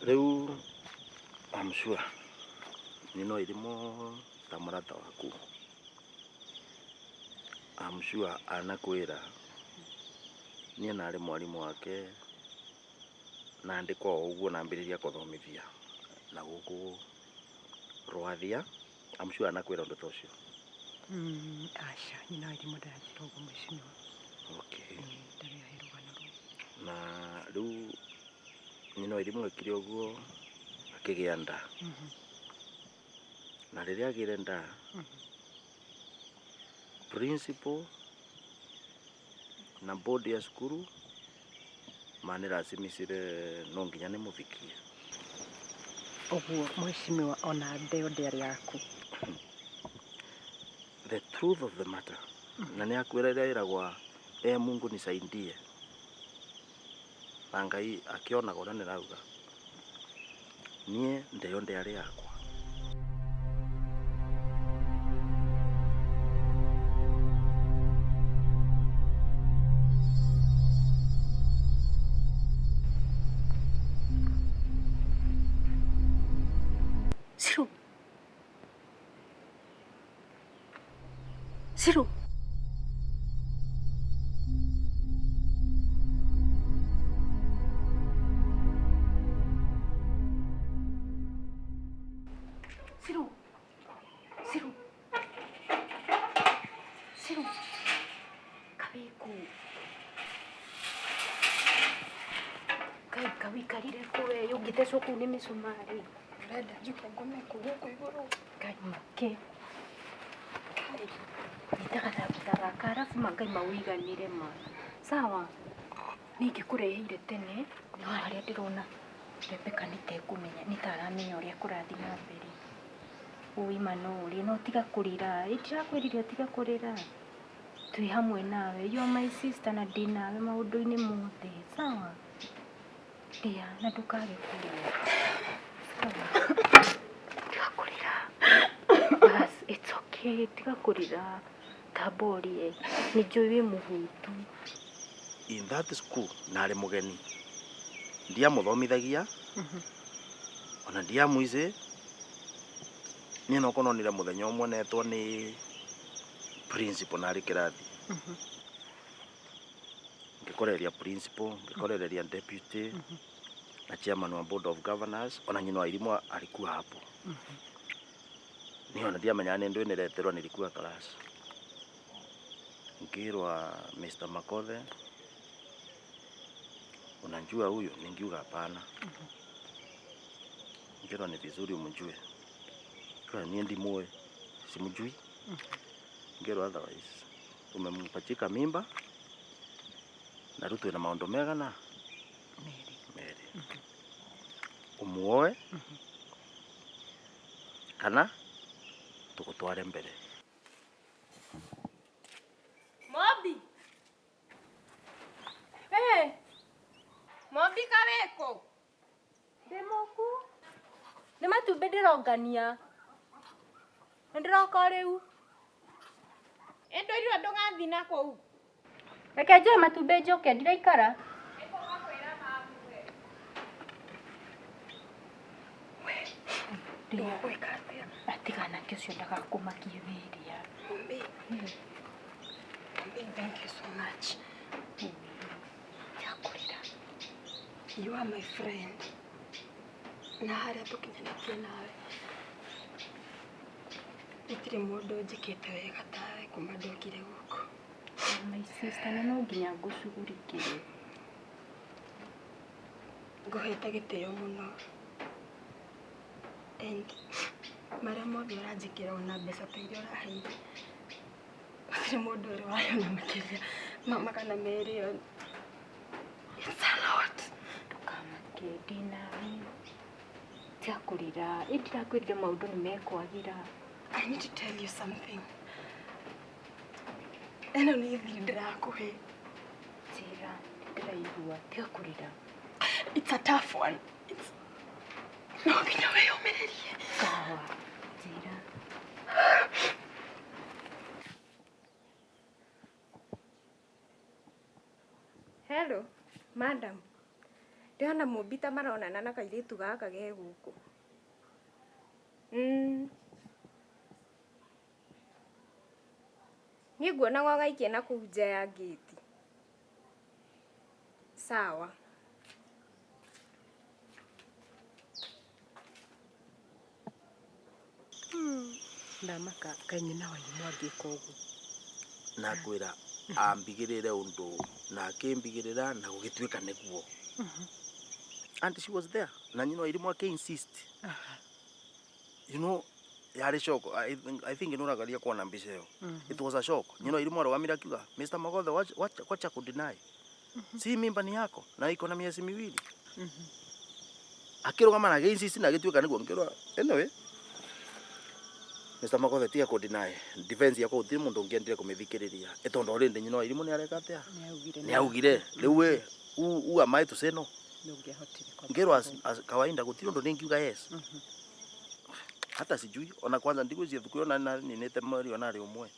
Rĩu I'm sure nĩ no irimũ ta mũrata waku. I'm sure anakwĩra niĩ narĩ mwarimũ wake na ndĩkwa o ũguo nambĩrĩria kũthomithia na gũkũ Rwathia. I'm sure anakwĩra ũndũ ta ũcio. Aca, nyina wa irimũ ndaranjĩra ũguo mheshimiwa. Okay. Ndarĩ ahe rũgano rũu. Na rĩu nyina wa irimũ ekire ũguo akĩgĩa nda. Na rĩrĩa agĩire nda, principal na board ya cukuru manĩracimicire no nginya nĩmũthikie. Ũguo mheshimiwa ona ndeo ndĩarĩ yaku. The truth of the matter, na nĩ akwĩra ĩrĩa ĩragwa e Mungu nisaidie, na Ngai akĩonaga ũrĩa nĩrauga, niĩ ndeo ndĩarĩ yakwa. Ciru. Ciru. Ciru. Ciru. Ciru. Kabiku. Kai kawikarire kũ we ũngĩthecwo kũu nĩ mĩcumarĩ. Ũrenda njuke ngome kũ gũkũ igũrũ? Ngai make. Nyita gathambutha gaka arabu ma Ngai mawĩiganĩre ma. Sawa? Niĩ ingĩkũreheire tene no harĩa ndĩrona Rebecca nĩ ta ekũmenya nĩ ta aramenya ũrĩa kũrathiĩ na mbere. Ũi ma no ũrĩe no tiga kũrĩra. Ĩ ndirakwĩrire ũtige kũrĩra. Twĩ hamwe nawe. You are my sister na ndĩ nawe maũndũ-inĩ mothe. Sawa? Rĩa na ndũkage kũrĩa. Sawa? Tiga kũrĩra. Bas, it's okay. Tiga kũrĩra. Tamba ũrĩe. Nĩ njũĩ wĩ mũhũtu. In that school narĩ mũgeni, ndiamũthomithagia ona ndiamwicĩ. Niĩ no nonire mũthenya ũmwe netwo nĩ principal narĩ kĩrathi, ngĩkoreria principal, ngĩkorereria deputy na chairman wa board of governors, ona nyina wa irimũ alikuwa hapo. Niĩ ona ndiamenyaga nĩ ndũĩ nĩreterwo nilikuwa class. Ngĩrwa Mr. Makothe, unajua huyu? Ningiuga hapana. Ngĩrwa ni vizuri umjue. Kwa niĩ ndimũĩ, simjui. Ngĩrwa otherwise umempachika mimba na rĩu twĩna maũndũ megana Merĩ. Merĩ, umuoe kana tũgũtware mbere. Mobi. Hey. Mobi kaweko. Ndĩ mũku. Nĩ matumbĩ ndĩrongania. Nĩ ndĩroka o rĩu. Endo irio ndũgathi na kũu. Reke njoe matumbĩ njoke ndiraikara. Ndũgwĩka atĩa? Atiga nake ũcio ndagakũmakie wĩrĩa. Mumbi. Mumbi, thank you so much. Tiga kũrĩra. You are my friend. Na harĩa tũkinyanĩtie nawe, gũtirĩ mũndũ ũnjĩkĩte wega tawe kuma ndokire gũkũ. My sister, na no nginya ngũcugurikĩre. Ngũhete gĩtĩo mũno. And marĩa mothe ũranjĩkĩra ona mbeca ta iria ũraheire, gũtirĩ mũndũ ũrĩ wayona makĩria ma 200. It's a lot. Ndũkamake, ndĩ nawe. Tiga kũrĩra. Ĩ ndirakwĩrire maũndũ nĩ mekwagĩra. I need to tell you something. Ĩno nĩ thiri ndĩrakũhe. Njĩra, ndĩraigua. Tiga kũrĩra. It's a tough one. It's... No nginya wĩyũmĩrĩrie. Sawa. Njĩra. Hello, madam. Ndĩrona Mũmbi ta maronana na kairĩtu gaka ge gũkũ. Niĩ nguonaga ũgaikia na kũu nja ya ngĩti. Sawa. Ndamaka kaĩ nyina wa irimũ angĩka ũguo. Na ngwĩra ambigĩrĩre ũndũ na akĩmbigĩrĩra na gũgĩtuĩka nĩguo. And she was there na nyina wa irimũ akĩ insist. Yarĩ shock. I think nĩ ũragaria kuona mbica ĩyo. It was a shock. Nyina wa irimũ arũgamire akiuga, "Mr. Magothe, wacha, wacha, wacha kudeny, si mimba ni yako na iko na miezi 2." Akĩrũgama na agĩ-insist na agĩtuĩka nĩguo. Ngĩrwo, "Anyway, Mr. Magothe, tiga kudeny." Defense yakwa gũtirĩ mũndũ ũngĩendire kũmĩthikĩrĩria ĩ tondũ already nyina wa irimũ nĩ areka atĩa? Nĩaugire. Nĩ augire. Rĩu we who am I to say no? Ndũngĩahotire kwamba Ngĩrwo as kawaida gũtirĩ ũndũ ningiuga yes. Hata sijui ona kwanza ndigwĩciria thukuru ĩyo na ninĩte mweri ona rĩ ũmwe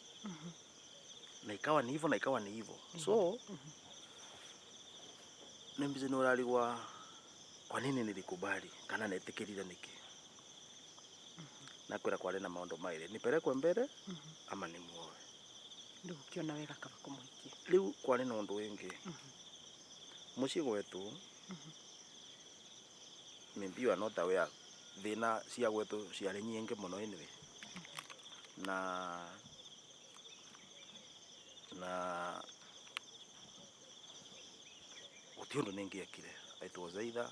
na ikawa ni hivyo na ikawa ni hivyo. So nĩ mbica nĩ ũrarigwa kwa nini nilikubali kana netĩkĩrire nĩkĩ. Na kwĩra kwarĩ na maũndũ maĩrĩ, nipelekwe mbere ama nimuoe. Rĩu ũkĩona wega kaba kũmũhikia. Rĩu kwarĩ na ũndũ wĩngĩ mũciĩ gwetu. Maybe you are not aware, thĩna cia gwetu ciarĩ nyingĩ mũno. Anyway, na gũtirĩ ũndũ nĩngĩekire. It was either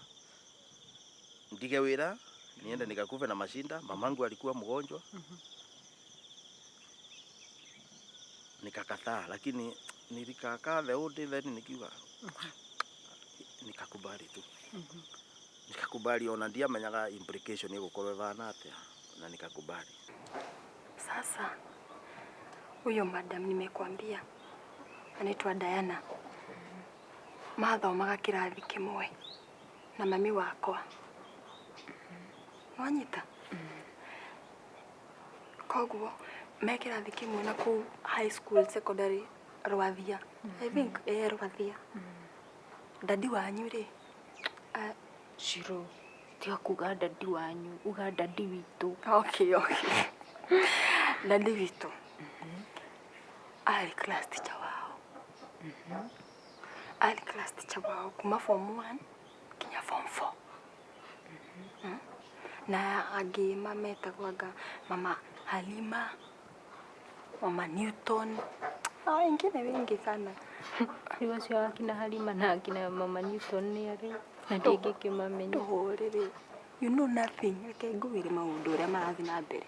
ndige wĩra niende nikakufe na mashinda. Mamangu alikuwa mgonjwa. Nikakataa, lakini nilikakaa the whole day, then nikiuga nikakubali tu. Nikakubali ona ndiamenyaga implication ĩgũkorwo ĩhana atĩa, na nikakubali. Sasa huyo madam nimekuambia anaitwa Diana, mathomaga kĩrathi kĩmwe na mami wakwa. Nwanyita? Koguo me kĩrathi kĩmwe na kũu high school secondary Rwathia. I think eh Rwathia. Dadi wanyu rĩ, Shiro, tiga kuga dadi wanyu, uga dadi witũ. Okay. Dadi witũ arĩ class teacher wao. Arĩ class teacher wao kuma form 1 nginya form 4. Na angĩ mametagwo anga mama Halima, mama Newton na wengine wengi sana. Rĩu acio akina Halima na akina mama Newton nĩ arĩ na ndingĩkĩmamenya. Ndũhũrĩrĩ. You know nothing. Reke ngwĩre maũndũ ũrĩa marathiĩ na mbere.